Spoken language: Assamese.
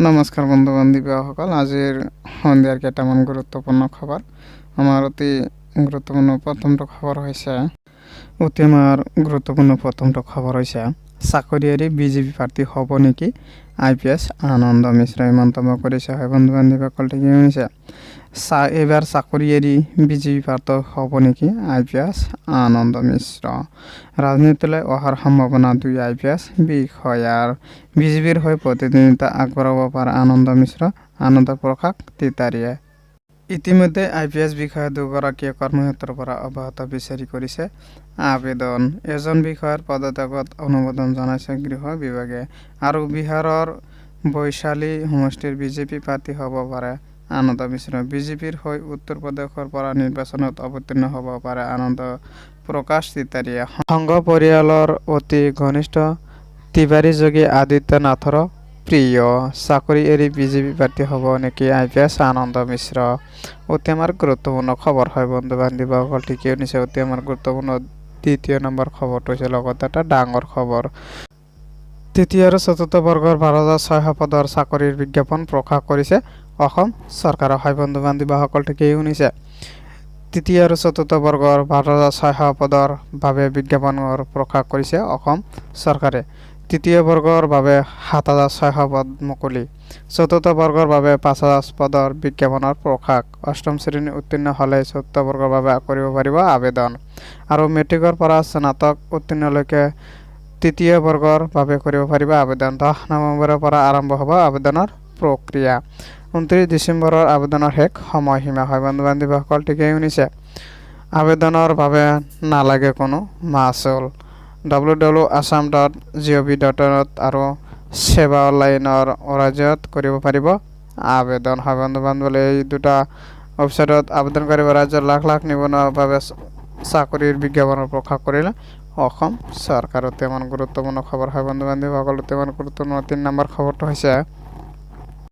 নমস্কাৰ বন্ধু বান্ধৱীসকল, আজিৰ সন্ধিয়াৰ কেইটামান গুৰুত্বপূৰ্ণ খবৰ। আমাৰ অতি গুৰুত্বপূৰ্ণ প্ৰথমটো খবৰ হৈছে, অতি আমাৰ গুৰুত্বপূৰ্ণ প্ৰথমটো খবৰ হৈছে, চাকৰি এৰি বিজেপি প্ৰাৰ্থী হ'ব নেকি আইপিএছ আনন্দ মিশ্ৰই মন্তব্য কৰিছে। হয় বন্ধু বান্ধৱীসকল, ঠিকেই শুনিছে। এইবাৰ চাকৰি এৰি বিজেপি প্ৰাৰ্থী হ'ব নেকি আইপিএছ আনন্দ মিশ্ৰ? ৰাজনীতিলৈ অহাৰ সম্ভাৱনা দুই আইপিএছ বিষয়াৰ। বিজেপিৰ হৈ প্ৰতিদ্বন্দ্বিতা আগবঢ়াব পাৰে আনন্দ মিশ্ৰ, আনন্দ প্ৰকাশ তিৱাৰীয়ে। ইতিমধ্যে আইপিএছ বিষয়া দুগৰাকীয়ে কৰ্মক্ষেত্ৰৰ পৰা অব্যাহতি বিচাৰি কৰিছে আবেদন। এজন বিষয়াৰ পদত্যাগত অনুমোদন জনাইছে গৃহ বিভাগে। আৰু বিহাৰৰ বৈশালী সমষ্টিৰ বিজেপি প্ৰাৰ্থী হ'ব পাৰে আনন্দ মিশ্ৰ। বিজেপিৰ হৈ উত্তৰ প্ৰদেশৰ পৰা নিৰ্বাচনত অৱতীৰ্ণ হ'ব পাৰে আনন্দ প্ৰকাশ তিৱাৰীয়ে। সংঘ পৰিয়ালৰ অতি ঘনিষ্ঠ তিৱাৰী যোগী আদিত্য নাথৰো প্ৰিয়। চাকৰি এৰি বিজেপি প্ৰাৰ্থী হ'ব নেকি আইপিএছ আনন্দ মিশ্ৰ? অতি আমাৰ গুৰুত্বপূৰ্ণ খবৰ হয় বন্ধু বান্ধৱীসকল, ঠিকেই শুনিছে। অতি আমাৰ গুৰুত্বপূৰ্ণ দ্বিতীয় নম্বৰ খবৰটো হৈছে লগতে এটা ডাঙৰ খবৰ। তৃতীয় আৰু চতুৰ্থ বৰ্গৰ 12,600 পদৰ চাকৰিৰ বিজ্ঞাপন প্ৰকাশ কৰিছে অসম চৰকাৰৰ। হয় বন্ধু বান্ধৱীসকল, ঠিকেই শুনিছে। তৃতীয় আৰু চতুৰ্থ বৰ্গৰ 12,600 পদৰ বাবে বিজ্ঞাপনৰ প্ৰকাশ কৰিছে অসম চৰকাৰে। তৃতীয় বৰ্গৰ বাবে 7600 পদ মুকলি, চতুৰ্থ বৰ্গৰ বাবে 5000 পদৰ বিজ্ঞাপনৰ প্ৰকাশ। অষ্টম শ্ৰেণী উত্তীৰ্ণ হ'লে চতুৰ্থ বৰ্গৰ বাবে কৰিব পাৰিব আবেদন আৰু মেট্ৰিকৰ পৰা স্নাতক উত্তীৰ্ণলৈকে তৃতীয় বৰ্গৰ বাবে কৰিব পাৰিব আবেদন। 10 নৱেম্বৰৰ পৰা আৰম্ভ হ'ব আবেদনৰ প্ৰক্ৰিয়া। 29 ডিচেম্বৰৰ আবেদনৰ শেষ সময়সীমা। হয় বন্ধু বান্ধৱীসকল, ঠিকেই শুনিছে। আবেদনৰ বাবে নালাগে কোনো মাচুল। ww.assam.gov.ইনত আৰু সেৱা অনলাইনৰ ৰাজ্যত কৰিব পাৰিব আবেদন। হয় বন্ধু বান্ধৱী, এই দুটা ৱেবছাইটত আবেদন কৰিব। ৰাজ্যৰ লাখ লাখ নিবনুৱাৰ বাবে চাকৰিৰ বিজ্ঞাপনৰ প্ৰকাশ কৰিলে অসম চৰকাৰৰ। তেমন গুৰুত্বপূৰ্ণ খবৰ হয় বন্ধু বান্ধৱীসকল। তেমন গুৰুত্বপূৰ্ণ তিনি নম্বৰ খবৰটো হৈছে